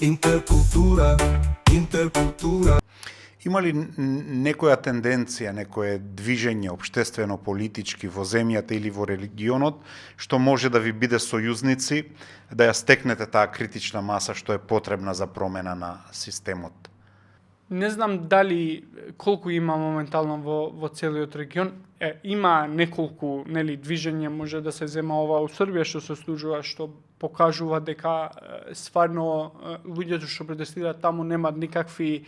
Интеркултура, интеркултура. Има ли некоја тенденција, некое движење општествено-политички во земјата или во регионот што може да ви биде сојузници да ја стекнете таа критична маса што е потребна за промена на системот? Не знам дали колку има моментално во целиот регион. Има неколку движења, може да се зема ова у Србија што се случува, што покажува дека стварно луѓето што протестираат таму немаат никакви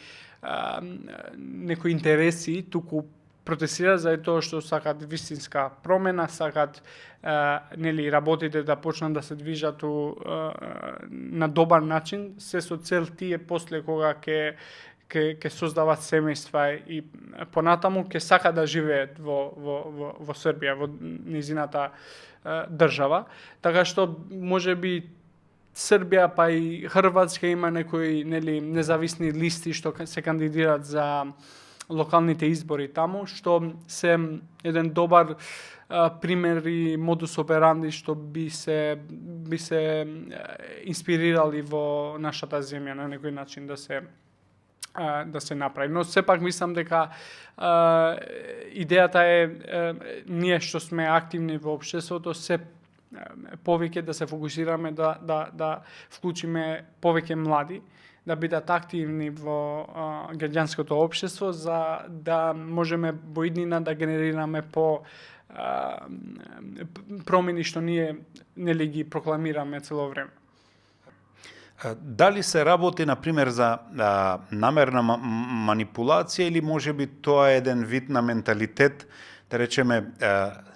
некои интереси, туку протестираат заради тоа што сакаат вистинска промена, сакаат работите да почнат да се движат на добар начин, се со цел тие после кога ќе создават семејства и понатаму ќе сака да живеат во Србија, во низината држава. Така што можеби Србија па и Хрватска има некои независни листи што се кандидираат за локалните избори таму, што се еден добар пример и модус операнди што би се инспирирали во нашата земја на некој начин да се направи. Но сепак мислам дека идејата е ние што сме активни во општеството се повеќе да се фокусираме да вклучиме повеќе млади, да бидат активни во граѓанското општество за да можеме во иднина да генерираме по промени што ние ги прокламираме цело време. Дали се работи, например, за намерна манипулација или можеби тоа е еден вид на менталитет, да речеме,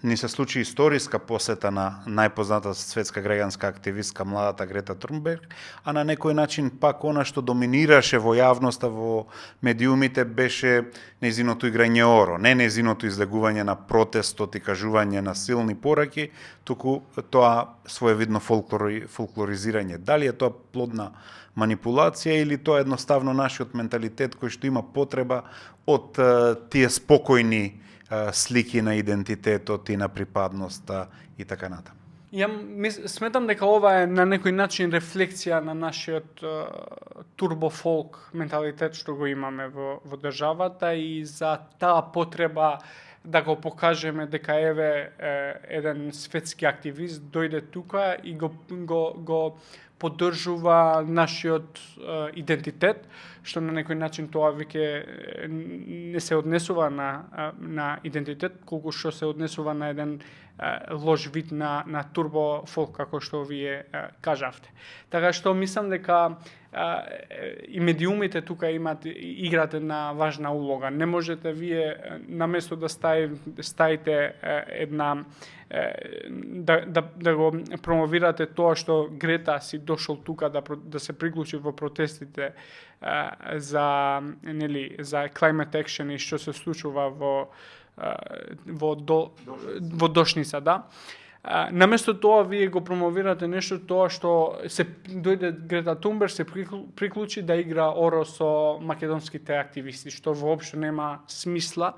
ни се случи историска посета на најпознатата светска граѓанска активистка младата Грета Турнберг, а на некој начин пак она што доминираше во јавноста, во медиумите беше нејзиното играње оро, не нејзиното излегување на протестот и кажување на силни пораки, туку тоа своевидно фолклоризирање. Дали е тоа плодна манипулација или тоа е едноставно нашиот менталитет кој што има потреба од тие спокојни слики на идентитетот и на припадноста и така натаму. Сметам дека ова е на некој начин рефлексија на нашиот турбофолк менталитет што го имаме во државата и за таа потреба да го покажеме дека еве еден светски активист дојде тука и го поддржува нашиот идентитет, што на некој начин тоа веќе не се однесува на идентитет, колку што се однесува на еден лош вид на турбофолк, како што вие кажавте. Така што мислам дека и медиумите тука играат една важна улога. Не можете вие наместо да ставите една да го промовирате тоа што Грета си дошол тука да се приклучи во протестите за climate action и што се случува во Дошница, да. Наместо тоа вие го промовирате нешто тоа што се дојде Грета Тунберг се приклучи да игра оро со македонските активисти, што воопшто нема смисла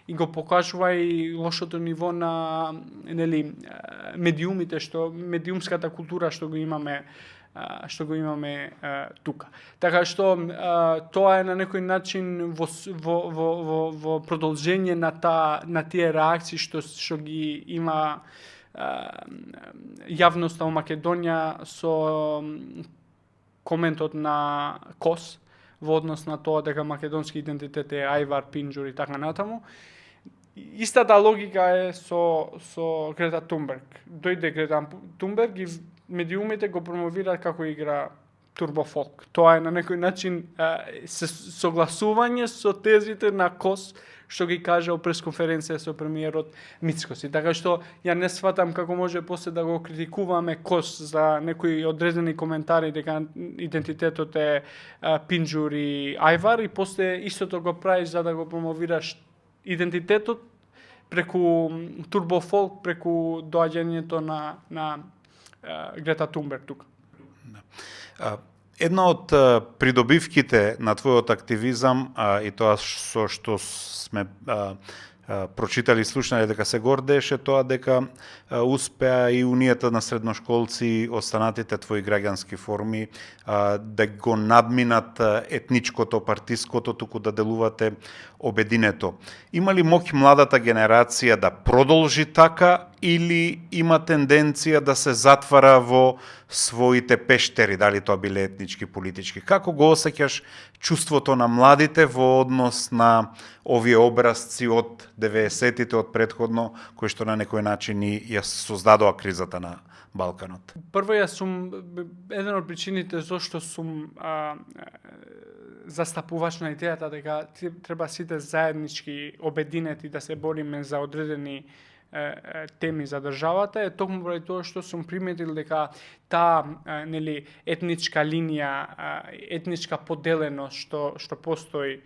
и го покажува и лошото ниво на медиумите, медиумската култура што го имаме тука. Така што тоа е на некој начин во продолжение на тие реакции што ги има јавноста во Македонија со коментот на Кос во однос на тоа дека македонски идентитет е ајвар, пинџур и така натаму. Истата логика е со Грета Тунберг. Дојде Грета Тунберг и медиумите го промовираат како игра турбофолк. Тоа е на некој начин согласување со тезите на Кос што ги кажа о пресконференција со премиерот Мицкоси. Така што ја не сватам како може после да го критикуваме Кос за некои одредени коментари дека идентитетот е пинџур и ајвар и после истото го правиш за да го промовираш идентитетот преку турбофолк, преку доаѓањето на Грета Тунберг тука. Една од придобивките на твојот активизам и тоа со што сме прочитали и слушнале дека се гордееше тоа дека успеа и унијата на средношколци, останатите твои граѓански форми да го надминат етничкото, партиското, туку да делувате обединето. Има ли моќ младата генерација да продолжи така или има тенденција да се затвара во своите пештери, дали тоа биле етнички, политички? Како го осеќаш чувството на младите во однос на овие образци од 90-тите, од претходно, кои што на некој начин и ја создадоа кризата на Балканот? Прво, јас сум еден од причините зашто сум застапувач на идејата дека треба сите заеднички обединети да се бориме за одредени теми за државата, е токму поради тоа што сум приметил дека таа етничка линија, етничка поделеност што постои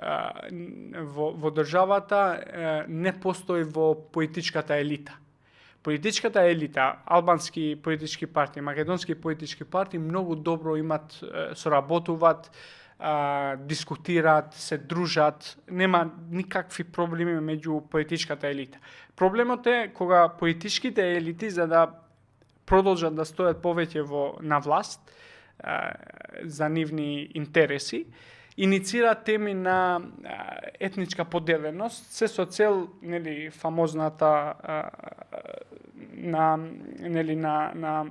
во државата не постои во политичката елита. Политичката елита, албански политички партии, македонски политички партии многу добро имат, соработуваат, дискутираат, се дружат, нема никакви проблеми меѓу политичката елита. Проблемот е кога политичките елити, за да продолжат да стојат повеќе на власт за нивни интереси, иницираат теми на етничка поделеност, се со цел фамозната на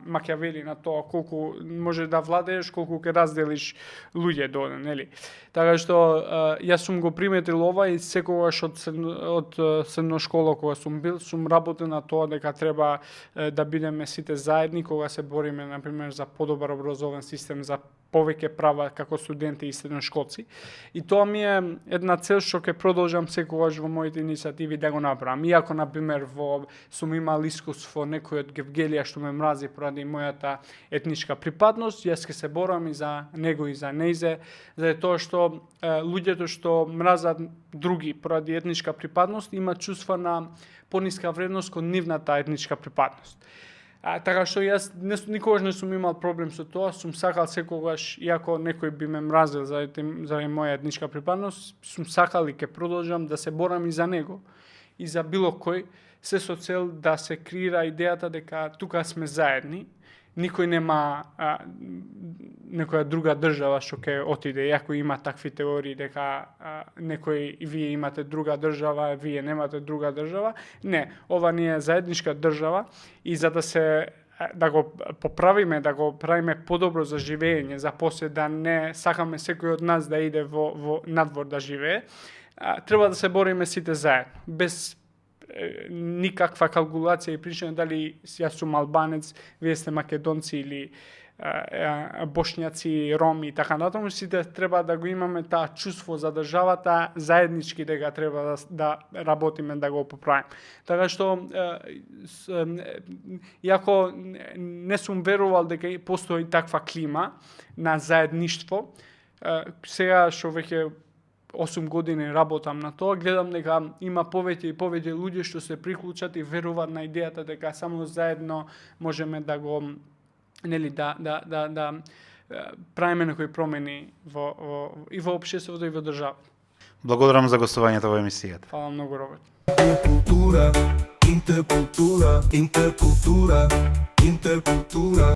Макиавели, на тоа колку може да владееш, колку ќе разделиш луѓе доле, нели. Така што јас сум го приметил ова и секогаш од средно школа кога сум бил, сум работел на тоа дека треба да бидеме сите заедни кога се бориме например за подобар образовен систем, за повеќе права како студенти и средношколци. И тоа ми е една цел што ќе продолжам секогаш во моите иницијативи да го направам. Иако например сум имал искуство некој од Гевгелија што ме мрази поради мојата етничка припадност, јас ќе се борам и за него и за нејзе, за тоа што луѓето што мразат други поради етничка припадност имаат чувства на пониска вредност кон нивната етничка припадност. Така што јас никогаш не сум имал проблем со тоа, сум сакал секогаш, иако некој би ме мразил заради моја етничка припадност, сум сакал и ќе продолжам да се борам и за него и за било кој, се со цел да се креира идејата дека тука сме заедни, никој нема некоја друга држава што ќе отиде, иако има такви теории дека некој и вие имате друга држава, вие немате друга држава. Не, ова не е заедничка држава и за да го поправиме, да го правиме подобро за живење, за после да не сакаме секој од нас да иде во надвор да живее, треба да се бориме сите заедно, без никаква калкулација и причина дали јас сум албанец, вие сте македонци или бошњаци, роми и така натаму, сите треба да го имаме таа чувство за државата, заеднички дека треба да работиме да го поправиме. Така што, иако не сум верувал дека постои таква клима на заедништво, сега што веќе 8 години работам на тоа, гледам дека има повеќе и повеќе луѓе што се приклучат и веруваат на идејата дека само заедно можеме да го да правиме некои промени и во општеството и во државата. Благодарам за гостувањето во емисијата. Фала многу, Роберт. Intercultura, intercultura, intercultura, intercultura.